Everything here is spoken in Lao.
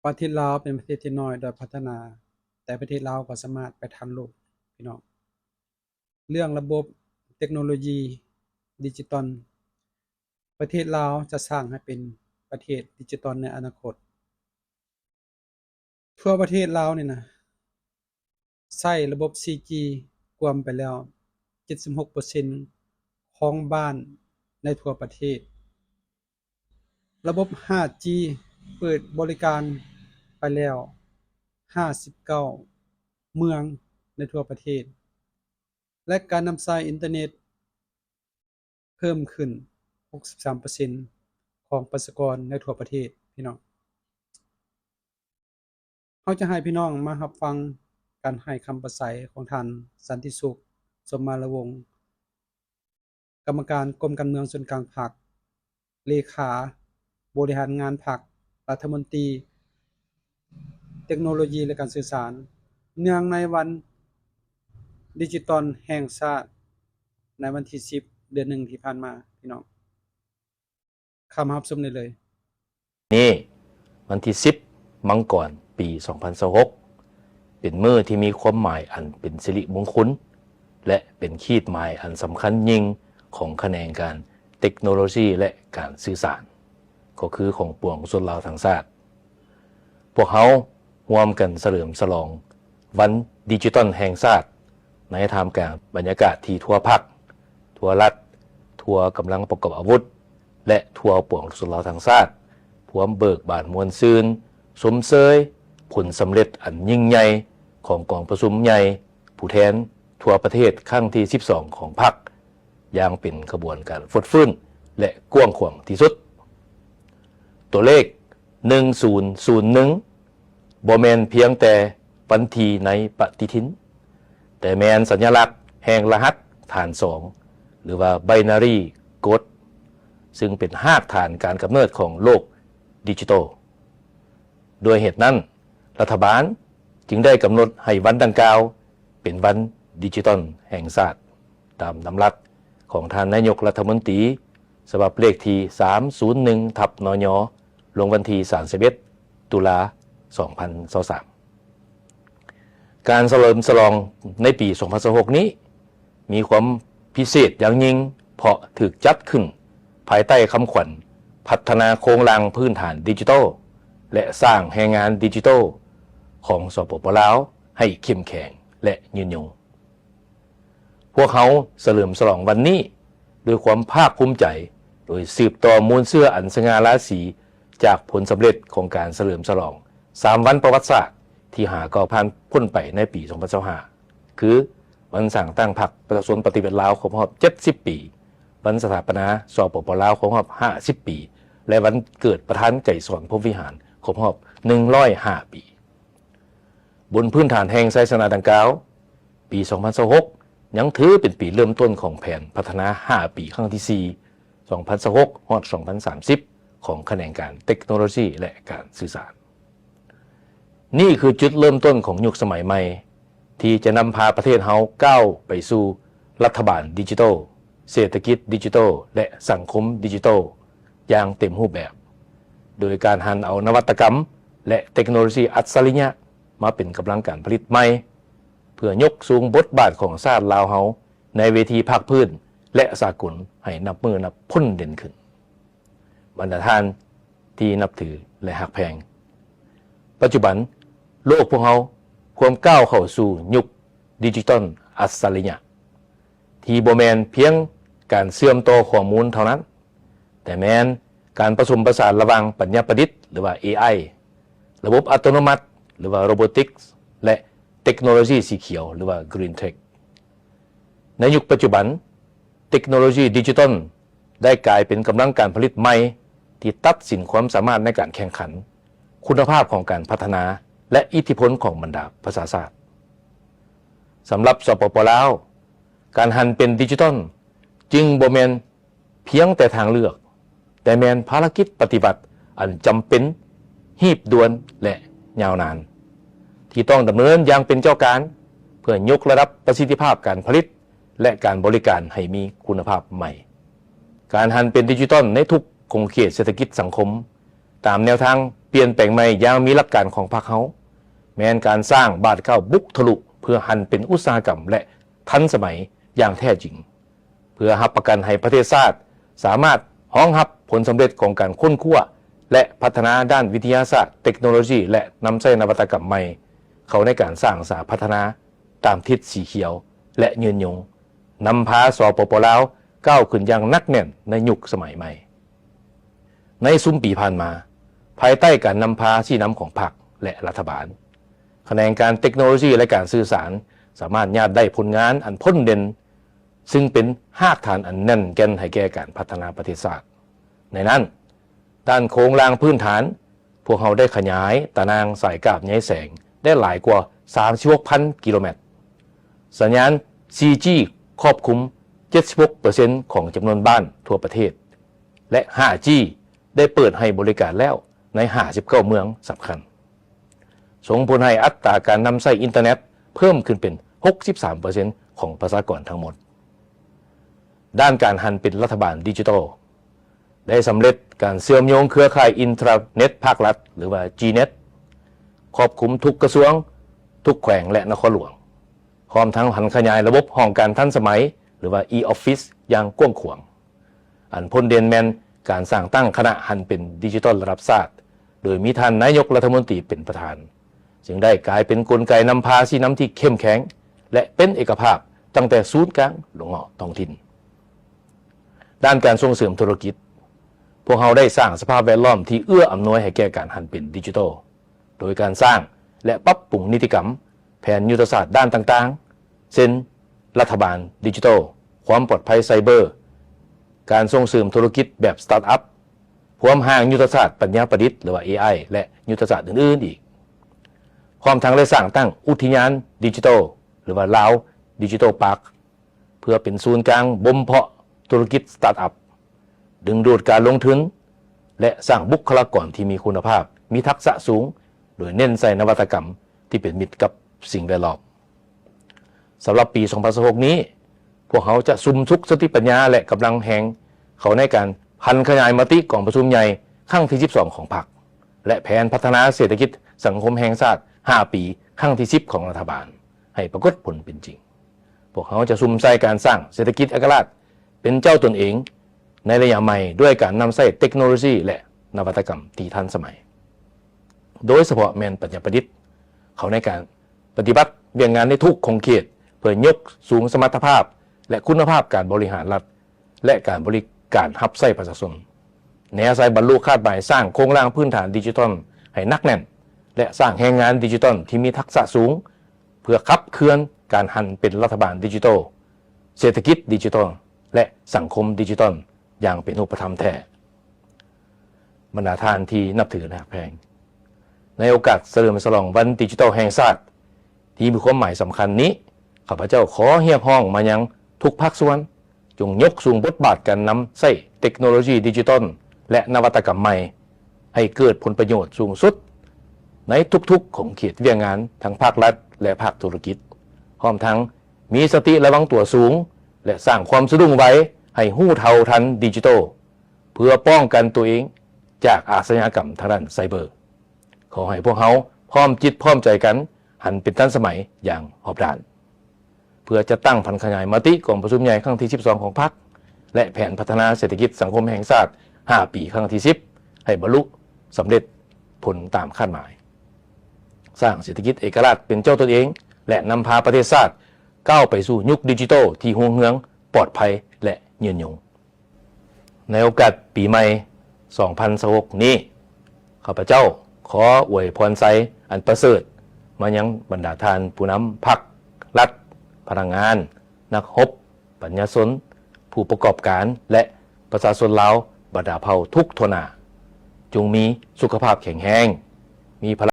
ປະເທດລາວເປັນປະເທດທີ່ນ້ອຍດ້ອຍພັດທະນາ, ແຕ່ປະເທດລາວກໍສາມາດໄປທັນໂລກ, ພີ່ນ້ອງ. ເລື່ອງລະບົບເຕັກໂນໂລຢີດິຈິຕອນ, ປະເທດລາວຈະສ້າງໃຫ້ເປັນປະເທດດິຈິຕອນໃນອະນາຄົດ. ທົ່ວປະເທດລາວນີ້ນະ ໃຊ້ລະບົບສີ່ຈີກວມໄປແລ້ວເຈັດສິບຫົກເປີເຊັນຂອງບ້ານໃນທົ່ວປະເທດ. ລະບົບຫ້າຈີເປີດບໍລິການໄປແລ້ວຫ້າສິບເກົ້າເມືອງໃນທົ່ວປະເທດ ແລະ ການນຳໃຊ້ອິນເຕີເນັດເພີ່ມຂຶ້ນຫົກສິບສາມເປີເຊັນຂອງປະຊາກອນໃນທົ່ວປະເທດ, ພີ່ນ້ອງ. ເຮົາຈະໃຫ້ພີ່ນ້ອງມາຮັບຟັງການໃຫ້ຄຳປາໄສຂອງທ່ານ ສັນຕິສຸກ ສົມມາລະວົງ, ກຳມະການກົມການເມືອງສູນກາງພັກ, ເລຂາບໍລິຫານງານພັກ, ລັດຖະມົນຕີເຕັກໂນໂລຢີ ແລະ ການສື່ສານ, ເນື່ອງໃນວັນດິຈິຕອນແຫ່ງຊາດ ໃນວັນທີສິບ ເດືອນໜຶ່ງທີ່ຜ່ານມາ, ພີ່ນ້ອງ. ເຂົ້າມາຮັບຊົມໄດ້ເລີຍ. ນີ້ ວັນທີສິບ ມັງກອນ ປີສອງພັນຊາວຫົກ ເປັນມື້ທີ່ມີຄວາມໝາຍອັນເປັນສິລິມົງຄຸນ ແລະ ເປັນຂີດໝາຍອັນສຳຄັນຍິ່ງຂອງຂະແໜງການເຕັກໂນໂລຊີ ແລະ ການສື່ສານ, ກໍຄືຂອງປວງຊົນລາວທັງຊາດ. ພວກເຮົາຮ່ວມກັນສະເຫຼີມສະຫຼອງວັນດິຈິຕອນແຫ່ງຊາດ ໃນທ່າມກາງບັນຍາກາດທີ່ທົ່ວພັກ, ທົ່ວລັດ, ທົ່ວກຳລັງປະກອບອາວຸດ ແລະ ທົ່ວປວງຊົນລາວທັງຊາດ ພວມເບີກບານມ່ວນຊື່ນ ຊົມເຊີຍຜົນສຳເລັດອັນຍິ່ງໃຫຍ່ຂອງກອງປະຊຸມໃຫຍ່ຜູ້ແທນທົ່ວປະເທດຄັ້ງທີສິບສອງຂອງພັກ ຢ່າງເປັນຂະບວນການຟົດຟື້ນ ແລະ ກວ້າງຂວາງທີ່ສຸດ. ຕົວເລກໜຶ່ງສູນສູນໜຶ່ງ ບໍ່ແມ່ນພຽງແຕ່ວັນທີໃນປະຕິທິນ, ແຕ່ແມ່ນສັນຍະລັກແຫ່ງລະຫັດຖານສອງ ຫຼືວ່າ Binary Code, ຊຶ່ງເປັນຮາກຖານການກຳເນີດຂອງໂລກດິຈິຕອລ. ດ້ວຍເຫດນັ້ນ, ລັດຖະບານຈຶ່ງໄດ້ກຳນົດໃຫ້ວັນດັ່ງກ່າວເປັນວັນດິຈິຕອນແຫ່ງຊາດ, ຕາມດຳລັດຂອງທ່ານນາຍົກລັດຖະມົນຕີ ສະບັບເລກທີສາມສູນໜຶ່ງ ທັບ ນຍ ລົງວັນທີສາມສິບເອັດ ຕຸລາ ສອງພັນຊາວສາມ. ການສະເຫຼີມສະຫຼອງໃນປີສອງພັນຊາວຫົກນີ້ ມີຄວາມພິເສດຢ່າງຍິ່ງ ເພາະຖືກຈັດຂຶ້ນພາຍໃຕ້ຄຳຂວັນ ພັດທະນາໂຄງລ່າງພື້ນຖານດິຈິຕອລ ແລະ ສ້າງແຮງງານດິຈິຕອລ ຂອງ ສປປ ລາວ ໃຫ້ເຂັ້ມແຂງ ແລະ ຍືນຍົງ. ພວກເຮົາສະເຫຼີມສະຫຼອງວັນນີ້ດ້ວຍຄວາມພາກພູມໃຈ, ໂດຍສືບຕໍ່ມູນເຊື້ອອັນສະຫງ່າລາສີຈາກຜົນສຳເລັດຂອງການສະເຫຼີມສະຫຼອງສາມວັນປະຫວັດສາດທີ່ຫາກໍຜ່ານພົ້ນໄປໃນປີສອງພັນຊາວຫ້າ ຄື ວັນສ້າງຕັ້ງພັກປະຊາຊົນປະຕິວັດລາວຄົບຮອບເຈັດສິບປີ, ວັນສະຖາປະນາ ສປປ ລາວ ຄົບຮອບຫ້າສິບປີ ແລະ ວັນເກີດປະທານໄກສອນ ພົມວິຫານ ຄົບຮອບໜຶ່ງຮ້ອຍຫ້າປີ. ບົນພື້ນຖານແຫ່ງໄຊຊະນະດັ່ງກ່າວ, ປີສອງພັນຊາວຫົກ ຍັງຖືເປັນປີເລີ່ມຕົ້ນຂອງແຜນພັດທະນາຫ້າປີຄັ້ງທີສີ່ ສອງພັນຊາວຫົກ ຮອດ ສອງພັນສາມສິບ ຂອງຂະແໜງການເຕັກໂນໂລຊີ ແລະ ການສື່ສານ. ນີ້ຄືຈຸດເລີ່ມຕົ້ນຂອງຍຸກສະໄໝໃໝ່ ທີ່ຈະນຳພາປະເທດເຮົາກ້າວໄປສູ່ລັດຖະບານດິຈິຕອລ, ເສດຖະກິດດິຈິຕອລ ແລະ ສັງຄົມດິຈິຕອລຢ່າງເຕັມຮູບແບບ, ໂດຍການຫັນເອົານະວັດຕະກຳ ແລະ ເຕັກໂນໂລຊີອັດສະລິຍະມາເປັນກຳລັງການຜະລິດໃໝ່ ເພື່ອຍົກສູງບົດບາດຂອງຊາດລາວເຮົາໃນເວທີພາກພື້ນ ແລະ ສາກົນໃຫ້ນັບມື້ນັບພົ້ນເດັ່ນຂຶ້ນ. ບັນດາທ່ານທີ່ນັບຖື ແລະ ຮັກແພງ, ປັດຈຸບັນໂລກພວກເຮົາພວມກ້າວເຂົ້າສູ່ຍຸກດິຈິຕອນອັດສະລິຍະ ທີ່ບໍ່ແມ່ນພຽງການເຊື່ອມຕໍ່ຂໍ້ມູນເທົ່ານັ້ນ, ແຕ່ແມ່ນການປະສົມປະສານລະຫວ່າງປັນຍາປະດິດ ຫຼືວ່າ ເອໄອ, ລະບົບອັດຕະໂນມັດ ຫຼືວ່າ Robotics ແລະ ເຕັກໂນໂລຊີສີຂຽວ ຫຼືວ່າ Green Tech. ໃນຍຸກປັດຈຸບັນ, ເຕັກໂນໂລຊີດິຈິຕອນໄດ້ກາຍເປັນກຳລັງການຜະລິດໃໝ່ທີ່ຕັດສິນຄວາມສາມາດໃນການແຂ່ງຂັນ, ຄຸນນະພາບຂອງການພັດທະນາ ແລະ ອິດທິພົນຂອງບັນດາປະຊາຊາດ. ສຳລັບ ສປປ ລາວ, ການຫັນເປັນດິຈິຕອນຈຶ່ງບໍ່ແມ່ນພຽງແຕ່ທາງເລືອກ, ແຕ່ແມ່ນພາລະກິດປະຕິວັດອັນຈຳເປັນ, ຮີບດ່ວນ ແລະ ຍາວນານ, ທີ່ຕ້ອງດຳເນີນຢ່າງເປັນເຈົ້າການ ເພື່ອຍົກລະດັບປະສິດທິພາບການຜະລິດ ແລະ ການບໍລິການໃຫ້ມີຄຸນນະພາບໃໝ່. ການຫັນເປັນດິຈິຕອນໃນທຸກຂົງເຂດເສດຖະກິດສັງຄົມ ຕາມແນວທາງປ່ຽນແປງໃໝ່ຢ່າງມີຫຼັກການຂອງພັກເຮົາ ແມ່ນການສ້າງບາດກ້າວບຸກທະລຸ ເພື່ອຫັນເປັນອຸດສາຫະກຳ ແລະ ທັນສະໄໝຢ່າງແທ້ຈິງ ເພື່ອຮັບປະກັນໃຫ້ປະເທດຊາດສາມາດຮອງຮັບຜົນສຳເລັດຂອງການຄົ້ນຄວ້າ ແລະ ພັດທະນາດ້ານວິທະຍາສາດ, ເຕັກໂນໂລຊີ ແລະ ນຳໃຊ້ນະວັດຕະກຳໃໝ່ເຂົ້າໃນການສ້າງສາພັດທະນາຕາມທິດສີຂຽວ ແລະ ຍືນຍົງ, ນຳພາ ສປປ ລາວ ກ້າວຂຶ້ນຢ່າງໜັກແໜ້ນໃນຍຸກສະໄໝໃໝ່. ໃນຊຸມປີຜ່ານມາ, ພາຍໃຕ້ການນຳພາຊີ້ນຳຂອງພັກ ແລະ ລັດຖະບານ, ຂະແໜງການເຕັກໂນໂລຊີ ແລະ ການສື່ສານ ສາມາດຍາດໄດ້ຜົນງານອັນພົ້ນເດັ່ນ, ຊຶ່ງເປັນຮາກຖານອັນແໜ້ນແກ່ນໃຫ້ແກ່ການພັດທະນາປະເທດຊາດ. ໃນນັ້ນ, ດ້ານໂຄງລ່າງພື້ນຖານ, ພວກເຮົາໄດ້ຂະຫຍາຍຕາໜ່າງສາຍກາບໃຍແສງໄດ້ຫຼາຍກວ່າສາມສິບຫົກພັນກິໂລແມັດ. ສັນຍານ ສີ່ຈີ ຄອບຄຸມເຈັດສິບຫົກເປີເຊັນຂອງຈຳນວນບ້ານທົ່ວປະເທດ ແລະ ຫ້າຈີ ໄດ້ເປີດໃຫ້ບໍລິການແລ້ວໃນຫ້າສິບເກົ້າເມືອງສຳຄັນ, ສົ່ງຜົນໃຫ້ອັດຕາການນຳໃຊ້ອິນເຕີເນັດເພີ່ມຂຶ້ນເປັນຫົກສິບສາມເປີເຊັນຂອງປະຊາກອນທັງໝົດ. ດ້ານການຫັນເປັນລັດຖະບານດິຈິຕອລ ໄດ້ສຳເລັດການເຊື່ອມໂຍງເຄືອຂ່າຍອິນເຕີເນັດພາກລັດ ຫຼືວ່າ ຈີເນັດ ຄອບຄຸມທຸກກະຊວງ, ທຸກແຂວງ ແລະ ນະຄອນຫຼວງ, ພ້ອມທັງຫັນຂະຫຍາຍລະບົບຫ້ອງການທັນສະໄໝ ຫຼືວ່າ e-office ຢ່າງກວ້າງຂວາງ. ອັນພົ້ນເດັ່ນແມ່ນການສ້າງຕັ້ງຄະນະຫັນເປັນດິຈິຕອລລະດັບຊາດ, ໂດຍມີທ່ານນາຍົກລັດຖະມົນຕີເປັນປະທານ, ຈຶ່ງໄດ້ກາຍເປັນກົນໄກນຳພາຊີ້ນຳທີ່ເຂັ້ມແຂງ ແລະ ເປັນເອກະພາບຕັ້ງແຕ່ສູນກາງລົງເຫາະທ້ອງຖິ່ນ. ດ້ານການສົ່ງເສີມທຸລະກິດ, ພວກເຮົາໄດ້ສ້າງສະພາບແວດລ້ອມທີ່ເອື້ອອຳນວຍໃຫ້ແກ່ການຫັນເປັນດິຈິຕອລ ໂດຍການສ້າງ ແລະ ປັບປຸງນິຕິກຳ, ແຜນຍຸດທະສາດດ້ານຕ່າງໆ ເຊັ່ນ ລັດຖະບານດິຈິຕອລ, ຄວາມປອດໄພໄຊເບີ, ການສົ່ງເສີມທຸລະກິດແບບສະຕາດອັບ, ພວມຮ່າງຍຸດທະສາດປັນຍາປະດິດ ຫຼືວ່າ ເອໄອ ແລະ ຍຸດທະສາດອື່ນໆອີກ, ພ້ອມທັງໄດ້ສ້າງຕັ້ງອຸທິຍານດິຈິຕອລ ຫຼືວ່າ Lao Digital Park ເພື່ອເປັນສູນກາງບົ່ມເພາະທຸລະກິດສະຕາດອັບ, ດຶງດູດການລົງທຶນ ແລະ ສ້າງບຸກຄະລາກອນທີ່ມີຄຸນນະພາບ, ມີທັກສະສູງ, ໂດຍເນັ້ນໃສ່ນະວັດຕະກຳທີ່ເປັນມິດກັບສິ່ງແວດລ້ອມ. ສຳລັບປີສອງພັນຊາວຫົກນີ້, ພວກເຮົາຈະສຸມສຸກສະຕິປັນຍາ ແລະ ກຳລັງແຮງເຂົ້າໃນການຫັນຂະຫຍາຍມະຕິກອງປະຊຸມໃຫຍ່ຄັ້ງທີສິບສອງຂອງພັກ ແລະ ແຜນພັດທະນາເສດຖະກິດສັງຄົມແຫ່ງຊາດຫ້າປີຄັ້ງທີສິບຂອງລັດຖະບານ ໃຫ້ປາກົດຜົນເປັນຈິງ. ພວກເຮົາຈະສຸມໃສ່ການສ້າງເສດຖະກິດເອກະລາດເປັນເຈົ້າຕົນເອງໃນໄລຍະໃໝ່ ດ້ວຍການນຳໃຊ້ເຕັກໂນໂລຊີ ແລະ ນະວັດຕະກຳທີ່ທັນສະໄໝ, ໂດຍສະເພາະແມ່ນປັນຍາປະດິດ ເຂົ້າໃນການປະຕິບັດວຽກງານໃນທຸກຂົງເຂດ ເພື່ອຍົກສູງສະມັດຕະພາບ ແລະ ຄຸນນະພາບການບໍລິຫານລັດ ແລະ ການບໍລິການຮັບໃຊ້ປະຊາຊົນ. ແນໃສ່ບັນລຸຄາດໝາຍສ້າງໂຄງລ່າງພື້ນຖານດິຈິຕອນໃຫ້ໜັກແໜ້ນ ແລະ ສ້າງແຮງງານດິຈິຕອນທີ່ມີທັກສະສູງ ເພື່ອຂັບເຄື່ອນການຫັນເປັນລັດຖະບານດິຈິຕອລ, ເສດຖະກິດດິຈິຕອລ ແລະ ສັງຄົມດິຈິຕອລຢ່າງເປັນຮູບປະທຳແທ້. ບັນດາທ່ານທີ່ນັບຖື ແລະ ຮັກແພງ, ໃນໂອກາດສະເຫຼີມສະຫຼອງວັນດິຈິຕອລແຫ່ງຊາດ ທີ່ມີຄວາມໝາຍສຳຄັນນີ້, ຂ້າພະເຈົ້າຂໍຮຽກຮ້ອງມາຍັງທຸກພາກສ່ວນ, ຈົ່ງຍົກສູງບົດບາດການນຳໃຊ້ເຕັກໂນໂລຊີດິຈິຕອນ ແລະ ນະວັດຕະກຳໃໝ່ ໃຫ້ເກີດຜົນປະໂຫຍດສູງສຸດໃນທຸກໆຂົງເຂດວຽກງານ ທັງພາກລັດ ແລະ ພາກທຸລະກິດ, ພ້ອມທັງມີສະຕິລະວັງຕົວສູງ ແລະ ສ້າງຄວາມສະດຸ້ງໄວໃຫ້ຮູ້ເທົ່າທັນດິຈິຕອລ ເພື່ອປ້ອງກັນຕົວເອງຈາກອາຊະຍາກຳທາງດ້ານໄຊເບີ. ຂໍໃຫ້ພວກເຮົາພ້ອມຈິດພ້ອມໃຈກັນຫັນເປັນທັນສະໄໝຢ່າງຮອບດ້ານ, ເພື່ອຈັດຕັ້ງຜັນຂະຫຍາຍມະຕິກອງປະຊຸມໃຫຍ່ຄັ້ງທີສິບສອງຂອງພັກ ແລະ ແຜນພັດທະນາເສດຖະກິດສັງຄົມແຫ່ງຊາດຫ້າປີຄັ້ງທີສິບ ໃຫ້ບັນລຸສຳເລັດຜົນຕາມຄາດໝາຍ, ສ້າງເສດຖະກິດເອກະລາດເປັນເຈົ້າຕົນເອງ ແລະ ນຳພາປະເທດຊາດກ້າວໄປສູ່ຍຸກດິຈິຕອລທີ່ຮຸ່ງເຮືອງ, ປອດໄພ ແລະ ຍືນຍົງ. ໃນໂອກາດປີໃໝ່ສອງພັນຊາວຫົກນີ້, ຂ້າພະເຈົ້າຂໍອວຍພອນໄຊອັນປະເສີດມາຍັງບັນດາທ່ານຜູ້ນຳພັກ, ລັດ, ພະນັກງານ, ນັກຮົບ, ປັນຍາຊົນ, ຜູ້ປະກອບການ ແລະ ປະຊາຊົນລາວບັນດາເຜົ່າທຸກທົ່ວໜ້າ, ຈົ່ງມີສຸຂະພາບແຂງແຮງ, ມີພະລະ